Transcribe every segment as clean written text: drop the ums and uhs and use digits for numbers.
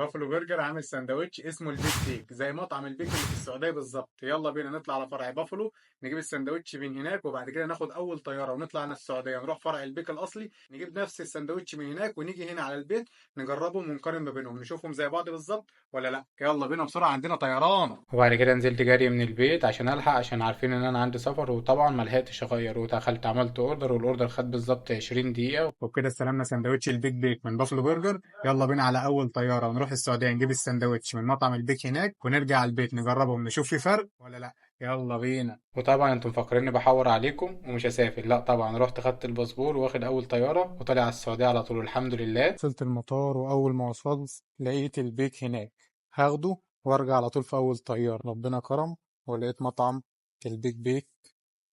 بافلو برجر عامل سندوتش اسمه البيك بيك زي مطعم البيك اللي في السعودية بالظبط. يلا بينا نطلع على فرع بافلو نجيب السندوتش من هناك، وبعد كده ناخد اول طيارة ونطلع على السعودية نروح فرع البيك الاصلي نجيب نفس السندوتش من هناك، ونيجي هنا على البيت نجربهم ونقارن ما بينهم، نشوفهم زي بعض بالظبط ولا لا. يلا بينا بسرعة عندنا طيران. وبعد كده نزلت جري من البيت عشان الحق، عشان عارفين ان انا عندي سفر، وطبعا ما لحقتش اغير، ودخلت عملت order، وال order خد بالظبط 20 دقيقة. وبكده استلمنا سندوتش البيك بيك من بافلو برجر. يلا بينا على اول طيارة ونروح السعودية نجيب السندوتش من مطعم البيك هناك، ونرجع على البيت نجربهم نشوف في فرق ولا لا. يلا بينا. وطبعا انتم مفكريني بحور عليكم ومش هسافر، لا طبعا رحت خدت الباسبور واخد اول طيارة وطالع على السعودية على طول الحمد لله. وصلت المطار، واول ما وصلت لقيت البيك هناك، هاخده وارجع على طول في اول طيارة. ربنا كرم ولقيت مطعم البيك بيك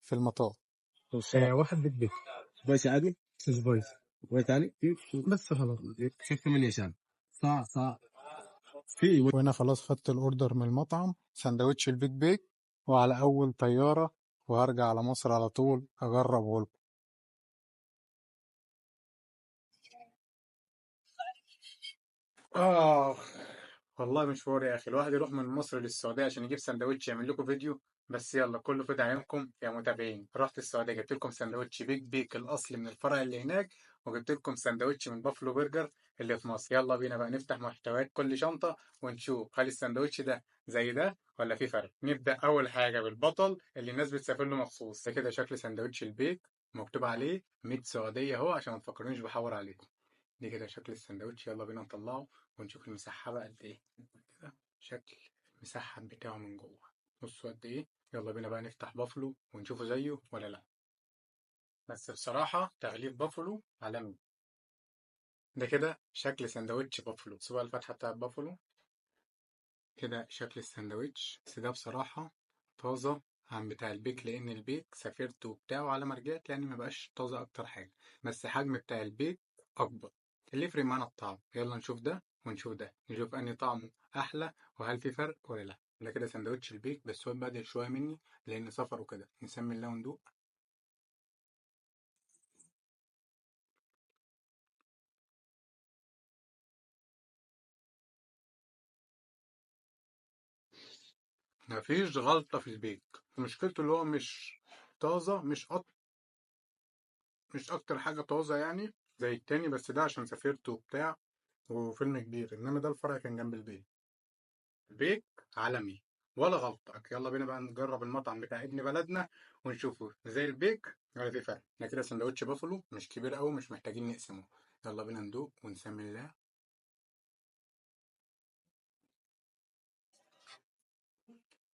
في المطار. واحد بيك بيك spicy عادي spicy وثاني بس خلاص. 6 8 شان صح صح في. وهنا خلاص خدت ال order من المطعم سندوتش البيك بيك، وعلى اول طيارة وهرجع على مصر على طول اجربه لكم. اخ والله مشوار يا اخي، الواحد يروح من مصر للسعودية عشان يجيب سندوتش يعمل لكم فيديو. بس يلا كله في دعمكم يا متابعين. رحت السعودية جبت لكم سندوتش بيك بيك الاصلي من الفرع اللي هناك، وجبت لكم سندوتش من بافلو برجر اللي في مصر. يلا بينا بقى نفتح محتويات كل شنطه ونشوف هل السندوتش ده زي ده ولا في فرق. نبدا اول حاجة بالبطل اللي الناس بتسافر له مخصوص. ده كده شكل سندوتش البيك، مكتوب عليه 100 سعودية اهو عشان ما تفكرونيش بحور عليكم. دي كده شكل السندوتش، يلا بينا نطلعه ونشوف المسحبة قد ايه. كده شكل المسحب بتاعه من جوه، بصوا قد ايه. يلا بينا بقى نفتح بافلو ونشوفه زيه ولا لا. بس بصراحة تغليف بافلو عالمي. ده كده شكل سندوتش بافلو. بصوا بقى الفتحة بتاعت بافلو، كده شكل السندوتش. بس ده بصراحة طازة عن بتاع البيك، لأن البيك سافرت وبتاعه على ما رجعت يعني ما بقاش طازة أكتر حاجة، بس حجم بتاع البيك أكبر. اللي يفرق معانا الطعم. يلا نشوف ده ونشوف ده، نشوف أنهي طعمه أحلى وهل في فرق ولا لا. ده كده سندوتش البيك، بس هو اتبهدل شوية مني لأن سفر وكده. نسمي الله وندوق. مفيش غلطة في البيك، مشكلته اللي هو مش طازة، مش أكتر حاجة طازة يعني زي التاني، بس ده عشان سافرت وبتاع وفيلم كبير، إنما ده الفرع كان جنب البيت. بيك عالمي ولا غلطة. يلا بينا بقى نجرب المطعم بتاع ابن بلدنا ونشوفه زي البيك ولا في فرق. ده كده سندوتش بافلو مش كبير قوي، مش محتاجين نقسمه. يلا بينا ندوق ونسمي الله.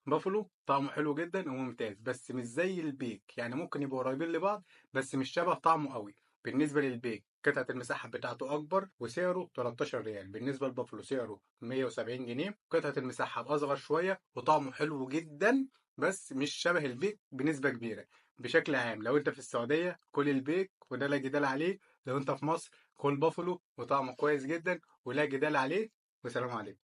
بافلو طعمه حلو جدا وممتاز، بس مش زي البيك، يعني ممكن يبقوا قريبين لبعض بس مش شبه طعمه قوي. بالنسبة للبيك قطعة المساحة بتاعته أكبر وسعره 13 ريال، بالنسبة لبافلو سعره 170 جنيه، قطعة المساحة أصغر شوية وطعمه حلو جدا بس مش شبه البيك بنسبة كبيرة. بشكل عام لو أنت في السعودية كل البيك وده لا جدال عليه، لو أنت في مصر كل بافلو وطعمه كويس جدا ولا جدال عليه. وسلام عليكم.